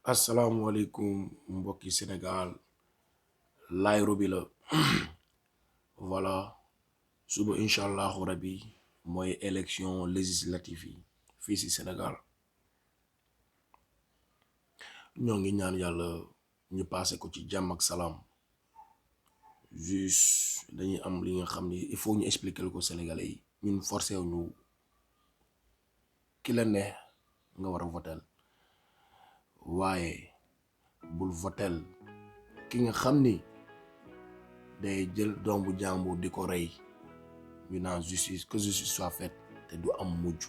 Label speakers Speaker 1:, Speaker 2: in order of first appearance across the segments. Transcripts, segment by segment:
Speaker 1: Assalamualaikum mbokki Sénégal Nairobi la voilà suba inshallah rabbi moy élection législative fi ci Sénégal ñoo ngi ñaan yalla ñu passé ko ci jàmm ak salam juste dañuy am li nga xamni il faut ñu expliquer ko Sénégalais yi ñun forcé ñu ki la neex nga wara voter waaye bul votel ki nga xamni day jël dombu jambour diko rey ñu naan justice que justice soit faite te du am mujj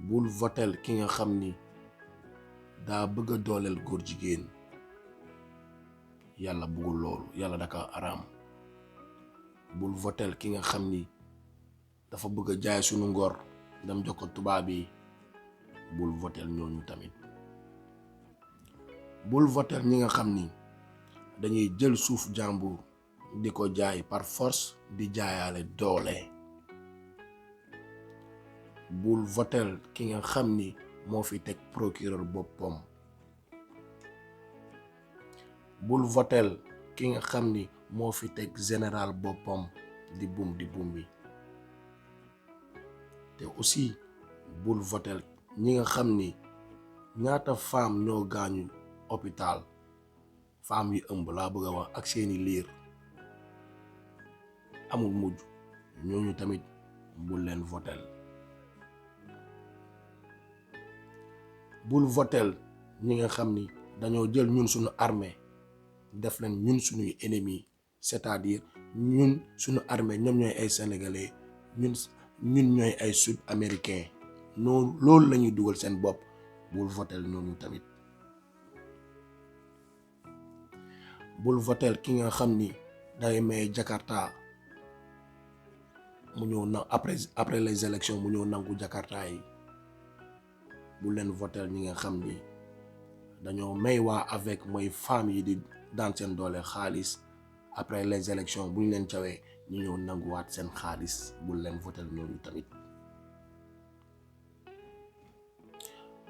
Speaker 1: bul votel ki nga xamni da bëgg dolel gor jigen yalla bëggul loolu yalla daka aram bul votel ki nga xamni dafa bëgg jaay suñu ngor dam joko tuba bi bul votel ñooñu tamit bul votel ñi nga xamni dañuy jël suuf jambour diko jaay par force di jaayale doole bul votel ki nga xamni mo fi tek procureur bopom bul votel ki nga xamni mo fi tek général bopom di bumbi te aussi bul votel ñi nga xamni ñaata femme ñoo gañu hôpital femme yi ëmb la bëgg wax ak seeni liir amul mujj ñooñu tamit bul leen votel bul votel ñi nga xamni dañoo jël ñun suñu armée def leen ñun suñuy ennemi c'est-à-dire ñun suñu armée ñom ñoy ay sénégalais ñun ñoy ay sud américain non loolu lañuy duggal seen bop bul votel ñooñu tamit bul votel ki nga xamni day may Jakarta mu ñëw na après les élections mu ñëw nangu Jakarta yi bul leen votel ñi nga xamni dañoo may wa avec moy femme yi di dans seen doole xaalis après les élections buñ leen cawee ñu ñëw nanguwaat seen xaalis bul leen votel ñooñu tamit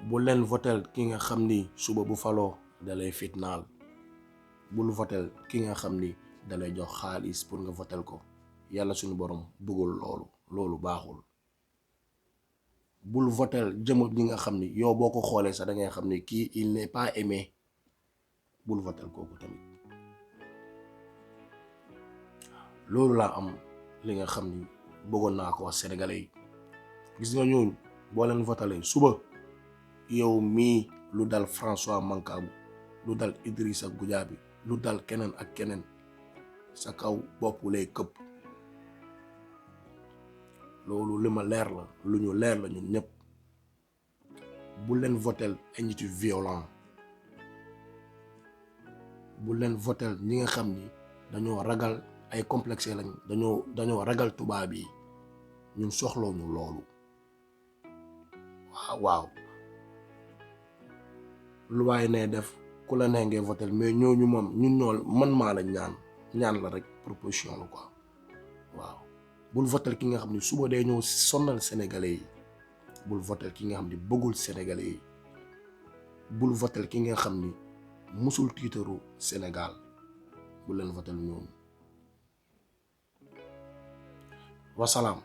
Speaker 1: bul leen votel ki nga xamni suba bu faloo dalay fitnaal bul votel ki nga xamni dalay jox xaalis pour nga votel ko yalla suñu borom bëggul loolu baaxul bul votel jëmut ñi nga xamni yow boko xolé sa da ngay xamni ki il n'est pas aimé bul votel koku tamit loolu la am li nga xamni bëggon na ko wax sénégalais yi gis nga ñooñu bo leen votelé suba yow mi lu dal François Mancabou lu dal Idrissa Goudiaby lu dal kenen ak kenen sa kaw bop lay këpp loolu lima leer la lu ñu leer la ñun ñep bu leen votel ay nit yu violent bu leen votel ñi nga xamni dañoo ragal ay complexé lañ dañoo ragal tuba bi ñun soxlo ñu loolu waaw lu way né def ku la né ngay votel mais ñooñu mom ñun ñol man ma la ñaan la rek proposition la quoi waaw bul votel ki nga xamni suba day ñëw sonal sénégalais yi bul votel ki nga xamni bëggul sénégalais yi bul votel ki nga xamni musul tiiteru Sénégal bu leen votel ñoom wasalaam